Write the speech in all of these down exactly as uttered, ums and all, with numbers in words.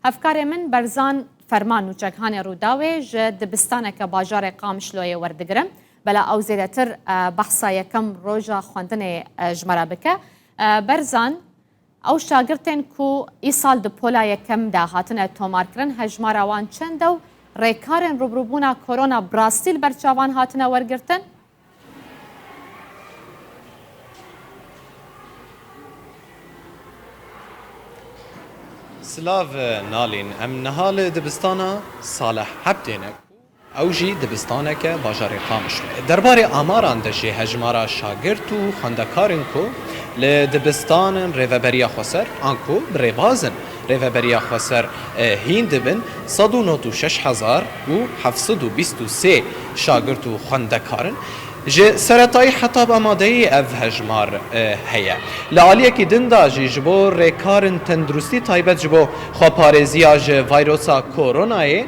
Hevkarê min Berzan Ferman nûçek hanê Rûdawê ji dibistaneke bajarê Qamişloyê werdigirim. Bela ew zêdetir, e, behsa yekem roja xwendinê, e, ji me re bike. E, Berzan, ew şagirtên ku îsal di pola yekem de hatine tomarkirin, hejmara wan çend e û rêkarên rûbirûbûna korona bi rastî li ber çavan hatine wergirtin? Silav Nalîn, em niha li dibistana Salih Ebdê ne ku ew jî dibistaneke bajarê Qamişlo ye. Derbarê amaran de jî hejmara şagirt û xwendekarên ku li dibistanên Rêveberiya Xweser an ku bi rêbazên Rêveberiya Xweser, e, hîn dibin, sed û nod û şeş hezar û heft sed û bîst û sê şagirt û xwendekar in. Ji seretayî heta bi amadeyî ev hejmar, e, heye. Li aliyekî din de jî ji bo rêkarên tenduristî taybet ji bo xweparêziya ji vayrosa koronayê,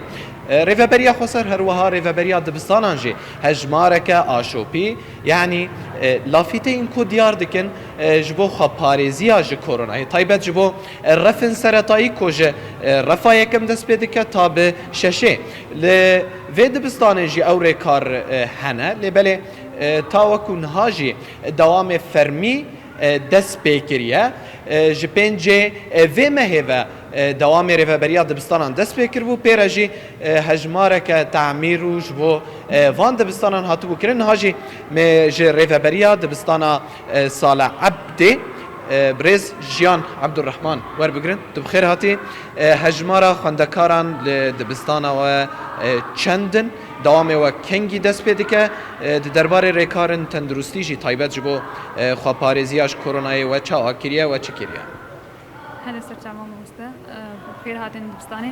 e, Rêveberiya Xweser her wiha Rêveberiya Dibistanan jî hejmareke aşopî, yanî, e, lafîteyên ku diyar dikin, e, ji bo xweparêziya ji koronayê, taybet ji bo, e, refên seretayî ku ji, e, refa yekem dest pê dike ta bi şeşê. Li vê dibistanê jî ew rêkar, e, hene, lê belê, e, ta weku niha jî dewamê fermî, e, dest pê kiriye. E, ji pêncê, e, vê mehê ve, e, dewamê rêveberiya dibistanan dest pê kiribû, pê re jî, e, hejmareke tamîr û ji bo, e, van dibistanan hatibû kirin. Niha jî me ji rêveberiya dibistana, e, Sale Ebdê, e, birêz Jiyan Ebdurrehman werbigirin. Tu bi xêr hatî. E, hejmara xwendekaran li dibistana we, e, çend in? Dewamê we kengî dest pê dike? E, di derbarê rêkarên tenduristî jî taybet ji bo, e, xweparêziya ji koronayê we çawa kiriye, we çi kiriye? Hele ser çava mamoste, e, bi xêr hatin dibistanê.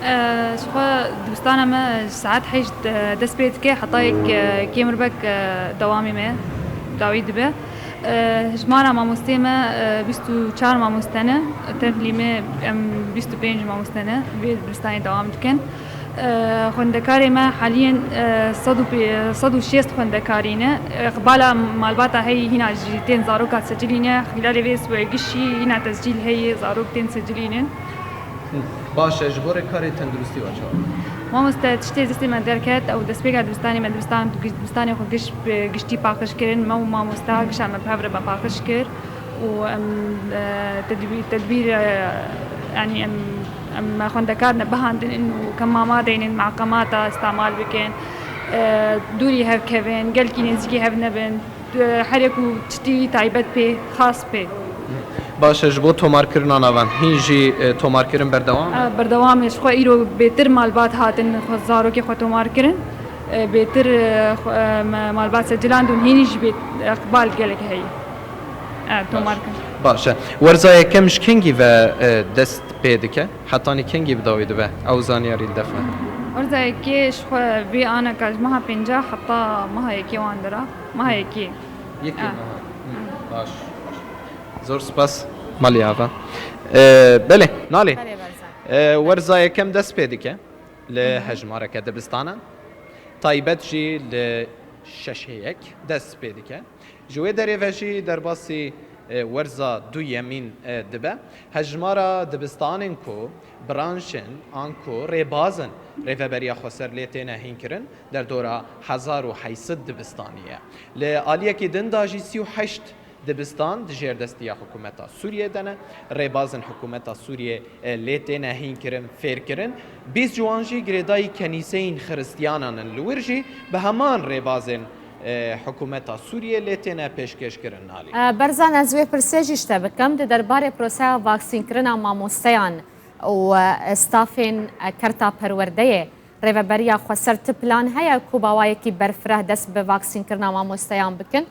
E, ji xwe dibistana me ji saet heşt, e, dest pê dike, heta yek, e, kêmirbek, e, dewamê me dawî dibe. E, hejmara mamostê me, e, bîst û çar mamoste ne, tevlî me em bîst û pênc mamoste ne, vê dibistanê dewam dikin. E, xwendekarê me haliyên, e, sed û pê-, sed û şêst xwendekarî ne. E, qibala malbata heyî hîna jî tên zaroka secilî ne. Xîlalê vê siwegişî hîna tescîl heyî, zarok tên secilînin. Baş e, ji bo rêkarê tenduristî we çawa? Mamoste, tiştê zistê me derket, ew destpêka dibistanê me, dibistan, dibistanê xwe giş, bi giştî paqij kirin, me û mamosta gişa me bi hev re me paqij kir û em, e, tedbî-, tedbîr, e, yanî em, em xwendekar ne bihandin û kemama deynin, meqamata îstemal bikin, e, dûrî hev kevin, gelkî nêzîkî hev nebin, e, her yek û tiştî taybet pê, xas pê. Baş e, ji bo tomarkirina navan hîn jî, e, tomarkirin berdewam e? E, berdewam e, ji xwe îro bêtir malbat hatin xwe zarokê xwe tomar kirin. E, bêtir, e, xwe, e, me-, malbat seciland û hînî jî bê iqbal gelek heye. E, tomar kirin. Baş e. Werza yekem ji kengî ve, e, dest pê dike? Hetanî kengî bi dawî dibe? Ew zanyarî li def me. Werza yekê ji xwe vê aneka ji meha pênca heta meha yekê wan dira. Meha yekê. Yekê meha. Hı, baş, baş. Zor spas. Malî ava. E, belê, Nalî. Belê, Berzan. E, werza yekem dest pê dike li hejmareke dibistanan. Taybet jî li şeşê yek dest pê dike. Ji wê derê ve jî derbasî, e, werza duyemîn, e, dibe. Hejmara dibistanên ku branşên an ku rêbazên Rêveberiya Xweser lê têne hînkirin, derdora hezar û heyt sed dibistanî ye. Li aliyekî din de jî sî û heşt dibistan di jêr destiya hikûmeta Sûriyê de ne. Rêbazên hikûmeta Sûriyê, e, lê têne hînkirin, fêrkirin. Bîst ji wan jî girêdayî kenîseyên xiristiyanan in. Li wir jî bi heman rêbazên, e, hikûmeta Sûriyê lê têne pêşkêşkirin, Nalî. E, Berzan, ez wê pirsê jî ji te bikim. Di derbarê proseya vaksînkirina mamosteyan û, e, stafên, e, kerta perwerdeyê, Rêveberiya Xweser ti plan heye ku bi awayekî berfireh dest bi vaksînkirina mamosteyan bikin?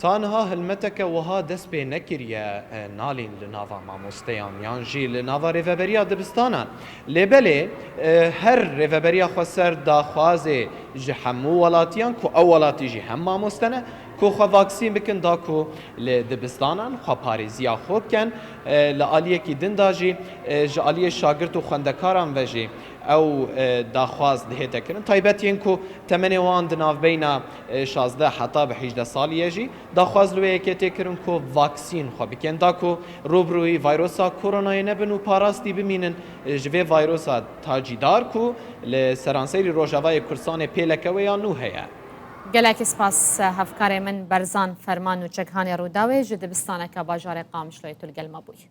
Ta niha hilmeteke wiha dest pê nekiriye, e, Nalîn, li nava mamosteyan yan jî li nava rêveberiya dibistanan. Lê belê, e, her Rêveberiya Xweser daxwazê ji hemû welatiyan ku ew welatî jî hem mamoste ne, Ku xwe vaksîn bikin, da ku li dibistanan xwe parêziya xwe bikin. E, li aliyekî din de jî, e, ji aliyê şagirt û xwendekaran ve jî ew, e, daxwaz dihête kirin. Taybet yên ku temenê wan di navbeyna, e, şazdeh heta bi hejdeh salî ye jî, daxwaz li wê yekê tê kirin ku vaksîn xwe bikin. Da ku rûbirûyî vayrosa koronayê nebin û parastî bimînin, e, ji vê vayrosa tacîdar ku li seranserî Rojavayê Kurdistanê pêleke wê ya nû heye. Gelek spas, hevkarê min Berzan Ferman û çekhanê Rûdawê ji dibistaneke bajarê Qamişloyê tu li gel me bûyî.